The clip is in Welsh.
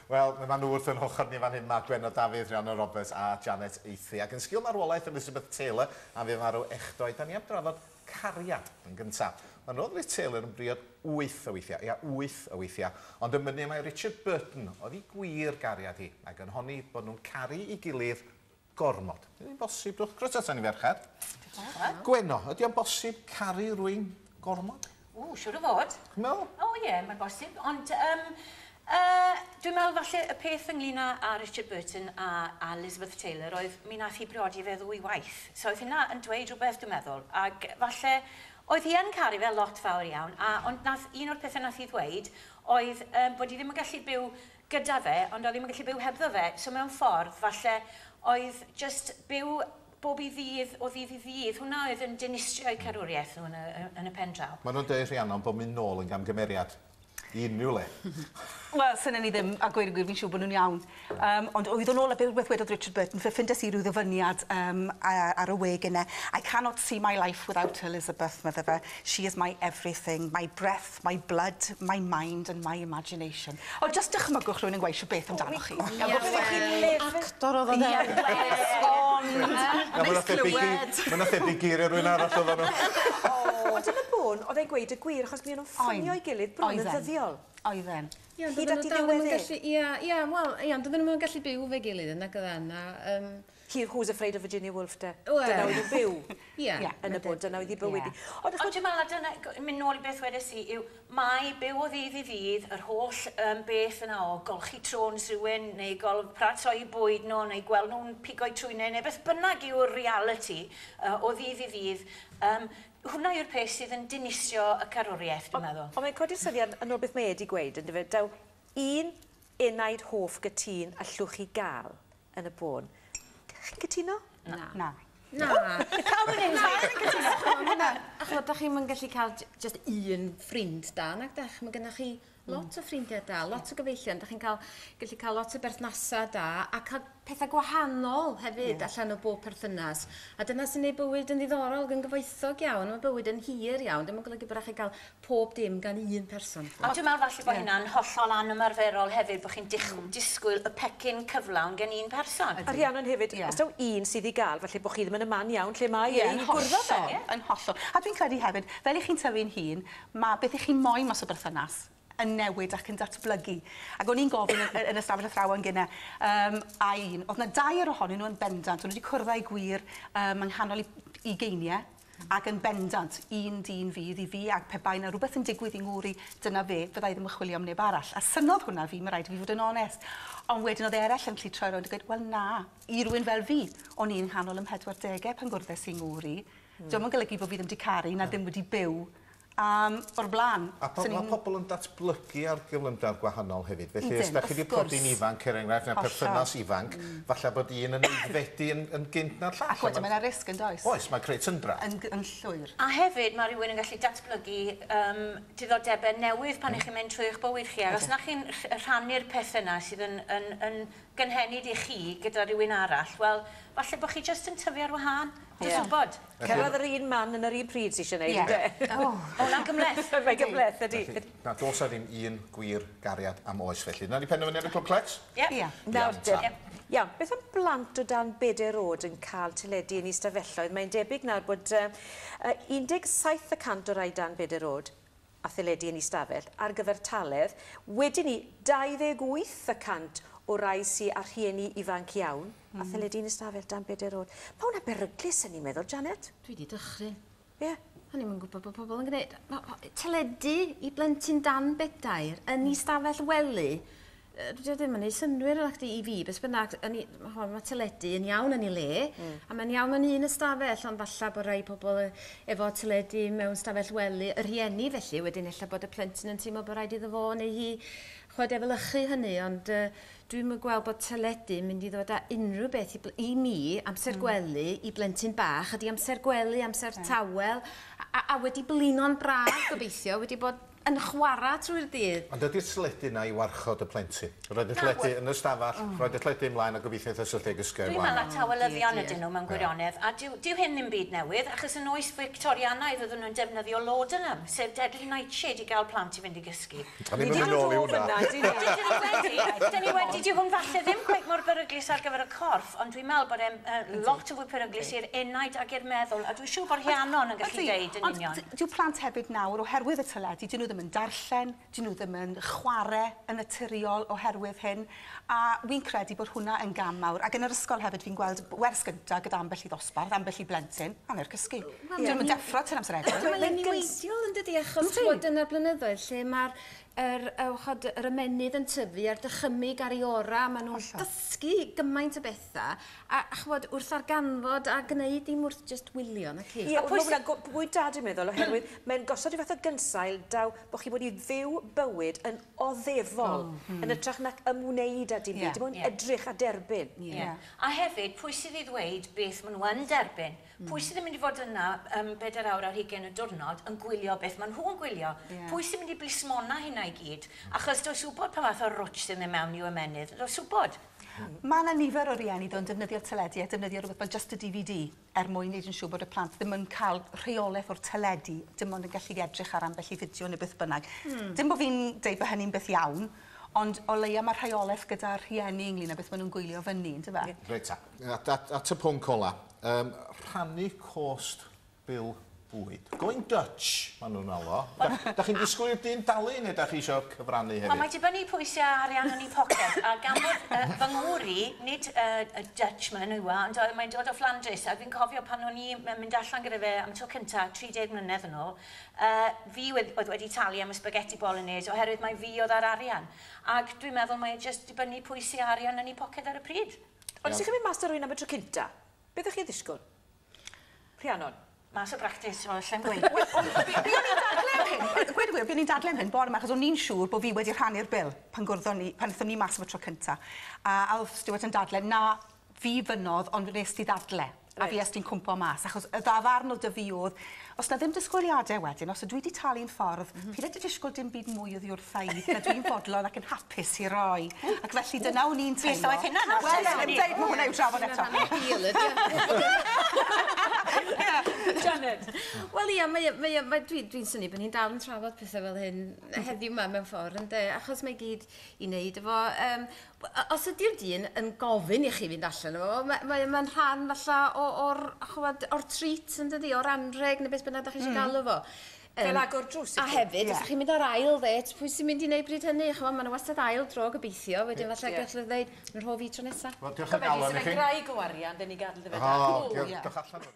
Wel, mae nhw wrth yn hochr ni fan hyn, mae Gwenno Dafydd, Rhiannon Roberts a Janet Athey. Ac yn sgil marwolaeth Elizabeth Taylor, a fu farw echdoe, da ni am drafod cariad yn gyntaf. Mae roedd Liz Taylor yn briod wyth o weithiau, ia, wyth o weithiau, ond yn mynnu mai Richard Burton oedd ei gwir gariad hi, ac yn honni bod nhw'n caru ei gilydd gormod. Ydy'n bosib, dwch? Croeso atan ni, ferched. Gwenno, ydy o'n bosib caru rhywun gormod? O, siŵr o fod. Chi'n meddwl? O ie, mae'n bosib, ond dwi'n meddwl falle y peth ynglyn â Richard Burton a Elizabeth Taylor oedd mi nath hi briodi fe ddwy waith. So oedd hynna yn dweud rhywbeth, dwi'n meddwl, ac falle oedd hi yn caru fe lot fawr iawn, ond nath, un o'r pethau nath hi ddweud oedd bod hi ddim yn gallu byw gyda fe, ond oedd ddim yn gallu byw hebddo fe, so mewn ffordd, falle oedd just byw bob i ddydd, o ddydd i ddydd, hwnna oedd yn dinistrio eu carwriaeth nhw yn y pen draw. Maen nhw'n dweud, Rhiannon, bod mynd nôl yn gamgymeriad i unrhyw le. Wel, synen ni ddim, a gweud y gwir, fi'n siŵr bod nhw'n iawn. Ond oedd o'n ôl a beth wedodd Richard Burton, fe ffindes i ryw ddyfyniad ar y we gynne. "I cannot see my life without Elizabeth," medde fe. "She is my everything, my breath, my blood, my mind and my imagination." O, just dychmygwch rhywun yn gweud beth amdanoch chi. Actor oedd o dde. Ond, neis clywed. Mae'n thebyg geiriau rhywun arall oedd nhw. Ond yn y bôn, oedd e'n gweud y gwir, achos mi o'n nhw'n ffonio ei gilydd bron yn ddyddiol. Oedden. Ie, Hyd at ei ddiwedd e. Ie, wel, ie, ond doedden nhw'n gallu byw fe gilydd yn ac oedden. He Who's Afraid of Virginia Woolf, de. Wel. Dyna oedd hi'n byw. Ie. Yn y bôn, dyna oedd hi bywyd hi. Ond Ond dwi'n meddwl, dyna, mynd nôl i beth wedes i, yw mae byw o ddydd i ddydd, yr holl beth yna o golchi trôns rhywun, neu paratoi bwyd nhw, neu gweld nhw'n pigo'i trwynau, neu beth bynnag yw'r reality o ddydd i ddydd, hwnna yw'r peth sydd yn dinistrio y carwriaeth, dwi'n meddwl. Ond mae'n codi'r syniad yn ôl beth mae Edi gweud, yn dyfe, daw un enaid hoff gytûn allwch chi gael yn y bôn. Chi'n cytuno? Na. Na. Na. Pawb yn un. Achos da chi'n gallu cael just un ffrind da, nag dach? Mae gennych chi lot o ffrindiau da, lot o gyfeillion. Da chi'n gallu cael lot o berthnasau da a cael pethau gwahanol hefyd allan o bob perthynas. A dyna sy'n neud bywyd yn ddiddorol ac yn gyfoethog iawn. Mae bywyd yn hir iawn. Dim yn golygu bod chi'n cael pob dim gan un person. Ond dwi'n meddwl falle bod hynna'n hollol anymarferol hefyd, bod chi'n disgwyl y pecyn cyflawn gen un person. A Rhiannon hefyd, os daw un sydd i gael, falle bod chi ddim yn y man iawn lle mae e Yn i gwrdd â fe. hollol, yn hollol. A dwi'n credu hefyd, fel i chi'n tyfu'n hun, mae beth i chi'n moyn mas o berthynas yn newid ac yn datblygu. Ac o'n i'n gofyn yn ystafell athrawon gynne, a un, oedd yna dair ohonyn nhw yn bendant, o'n nhw wedi cwrdd â'i gwir yng nghanol ugeiniau, ac yn bendant, un dyn fydd i fi, ac pe bai na rhywbeth yn digwydd i ngŵr i, dyna fe, fyddai ddim yn chwilio am neb arall. A synnodd hwnna fi, mae rhaid i fi fod yn onest. Ond wedyn oedd eraill yn gallu troi rownd a gweud, wel na, i rywun fel fi, o'n i'n nghanol ym 40au pan gwrddes i ngŵr i. Dio'm yn golygu bod fi ddim wedi caru na ddim wedi byw o'r blaen. A mae pobl yn datblygu ar gyflymder gwahanol hefyd. Felly, os da chi wedi prodi'n ifanc, er enghraifft, neu perthynas ifanc, falle bod un yn aeddfedu yn gynt na'r llall. Ac wedyn mae'n risg yn does? Oes, mae'n creu tyndra. Yn llwyr. A hefyd, mae rhywun yn gallu datblygu diddordebau newydd pan ych chi'n mynd trwy eich bywyd chi. Ac os na chi'n rhannu'r pethau yna sydd yn gynhenid i chi gyda rhywun arall, wel, falle bod chi jyst yn tyfu ar wahân. Dwi'n gwybod. Cyrraedd yr un man yn yr un pryd sydd eisiau gwneud, ynde? O, hwnna'n gymhleth. Mae'n gymhleth, ydy. Na, does 'na ddim un gwir gariad am oes felly. Dyna ni penderfynu ar y Clwb Clecs? Ie. Ie. Nawr, Iawn, ta. Iawn, beth am blant o dan 4 oed yn cael teledu yn eu stafelloedd? Mae'n debyg nawr bod 17% o rai dan 4 oed a theledu yn eu stafell ar gyfer taledd. Wedyn ni, 28% o rai sydd â rhieni ifanc iawn a theledu yn eu stafell dan 4 oed. Mae hwnna beryglus yn i'n meddwl, Janet. Dwi wedi dychryn. Ie. O'n i'm yn gwybod bod pobl yn gwneud. Teledu i blentyn dan 4 yn ei stafell wely, dwi ddim yn neud synnwyr yn i fi, beth bynnag, mae teledu yn iawn yn ei le, a mae'n iawn yn un ystafell, ond falle bod rai pobl efo teledu mewn stafell wely, y rhieni felly, wedyn ella bod y plentyn yn teimlo bod rhaid iddo fo neu hi chwed efelychu hynny, ond dwi'm yn gweld bod teledu yn mynd i ddod â unrhyw beth i mi, amser gwely, i blentyn bach, ydy amser gwely, amser tawel, a wedi blino'n braf gobeithio, wedi bod yn chwarae trwy'r dydd. Ond ydy'r teledu 'na i warchod y plentyn? Roed y teledu yn y stafell, roed y teledu ymlaen a gobeithio eitha syllu gysgu Dwi'n meddwl a tawelyddion ydyn nhw mewn gwirionedd, a dyw hyn ddim byd newydd, achos yn oes Victorianaidd oedden nhw'n defnyddio laudanum, sef deadly nightshade i gael plant i fynd i gysgu. A ni'n mynd yn ôl i hwnna. Dyn ni wedi, dyw hwn falle ddim cweit mor beryglus ar gyfer y corff, ond dwi'n meddwl bod e'n lot o fwy peryglus i'r enaid ac i'r meddwl, a dwi'n siŵr bod Rhiannon yn gallu deud yn union. Ond dyw plant hefyd nawr, oherwydd y teledu, dyn nhw ddim yn darllen, dyn nhw ddim yn chwarae yn naturiol oherwydd hyn, a fi'n credu bod hwnna yn gam mawr. Ac yn yr ysgol hefyd fi'n gweld wers gyntaf gyda ambell i ddosbarth, ambell i blentyn, hanner cysgu. Dyn nhw'n deffro tan amser egwyl. Mae'n niweidiol yn dydi, achos bod dyna'r blynyddoedd lle mae'r yr ymennydd yn tyfu a'r dychymyg ar ei ora, maen nhw'n dysgu gymaint o bethau, a ch'mod, wrth arganfod a gwneud dim wrth just wylio, na ci. Ie, mae hwnna'n bwynt da dwi'n meddwl, oherwydd mae'n gosod rhyw fath o gynsail daw bod chi bod i fyw bywyd yn oddefol, yn hytrach nac ymwneud â dim byd, dim ond edrych a derbyn. A hefyd, pwy sydd i ddweud beth maen nhw yn derbyn? Pwy sydd yn mynd i fod yna 4 awr ar hugain y diwrnod yn gwylio beth maen nhw'n gwylio? Pwy sy'n mynd i blismona hynna i gyd? Achos does wybod pa fath o rwtsh sydd yn mewn i'w ymennydd. Does wybod. Mae yna nifer o rieni ddo'n defnyddio'r teledu a defnyddio rhywbeth fel just a DVD er mwyn wneud yn siŵr bod y plant ddim yn cael rheolaeth o'r teledu, dim ond yn gallu edrych ar ambell i fideo neu beth bynnag. Dim bod fi'n deud bod hynny'n beth iawn, ond o leia mae rheolaeth gyda'r rhieni ynglyn â beth maen nhw'n gwylio fyny, yndyfe? Reit ta, at y pwnc ola, rhannu cost bil bwyd. Going Dutch, maen nhw'n alw. Da chi'n disgwyl i'r dyn dalu neu da chi eisiau cyfrannu hefyd? Wel, mae dibynnu pwy sy'n arian yn ei poced. A gan bod fy ngŵr i, nid y Dutchman yw e, ond mae'n dod o Flandres, a fi'n cofio pan o'n i mynd allan gyda fe am tro cynta, 30 mlynedd yn ôl, fi oedd wedi talu am y spaghetti bolognese oherwydd mae fi oedd ar arian. Ac dwi'n meddwl mae jyst dibynnu pwy sy'n arian yn ei poced ar y pryd. Ond os ych chi'n mynd mas â rhywun am y tro cynta, beth ych chi'n ddisgwyl? Rhiannon? Mas o bractis, o allan gweud. Gweud y gwir, buon ni'n dadlau am hyn bore yma, achos o'n i'n siŵr bod fi wedi rhannu'r bil pan gwrddon ni, pan aethon ni mas am y tro cynta. A oedd Stuart yn dadlau, na, fi fynodd, ond nes ti ddadle. A fi est ti'n cwmpo mas, achos y ddafarn oedd dy fi oedd, os na ddim disgwyliadau wedyn, os ydw i wedi talu'n ffordd, paid â disgwyl dim byd mwy oddi wrtha i, na dwi'n fodlon ac yn hapus i roi. Ac felly dyna o'n i'n teimlo. Beth oedd hynna? Wel, ddim deud, mae hwnna i'w drafod eto. Janet. Wel ia, dwi'n synnu bod ni'n dal yn trafod pethau fel hyn heddiw yma mewn ffordd, ynde? Achos mae gyd i wneud efo... Os ydy'r dyn yn gofyn i chi fynd allan efo, mae'n rhan falle o'r treat, yn dydi, o'r anrheg neu beth bynnag da chi eisiau galw fo. Fel agor drws i chi. A hefyd, os ydych chi'n mynd ar ail ddêt, pwy sy'n mynd i wneud bryd hynny? Ch'mod, maen nhw wastad ail dro gobeithio, wedyn falle gallwch ddweud, yn rho fi tro nesaf. Wel, diolch o galon i chi. Cyfeillion, sy'n graig o arian, dyn ni gadael dy fe. O, diolch allan o'r...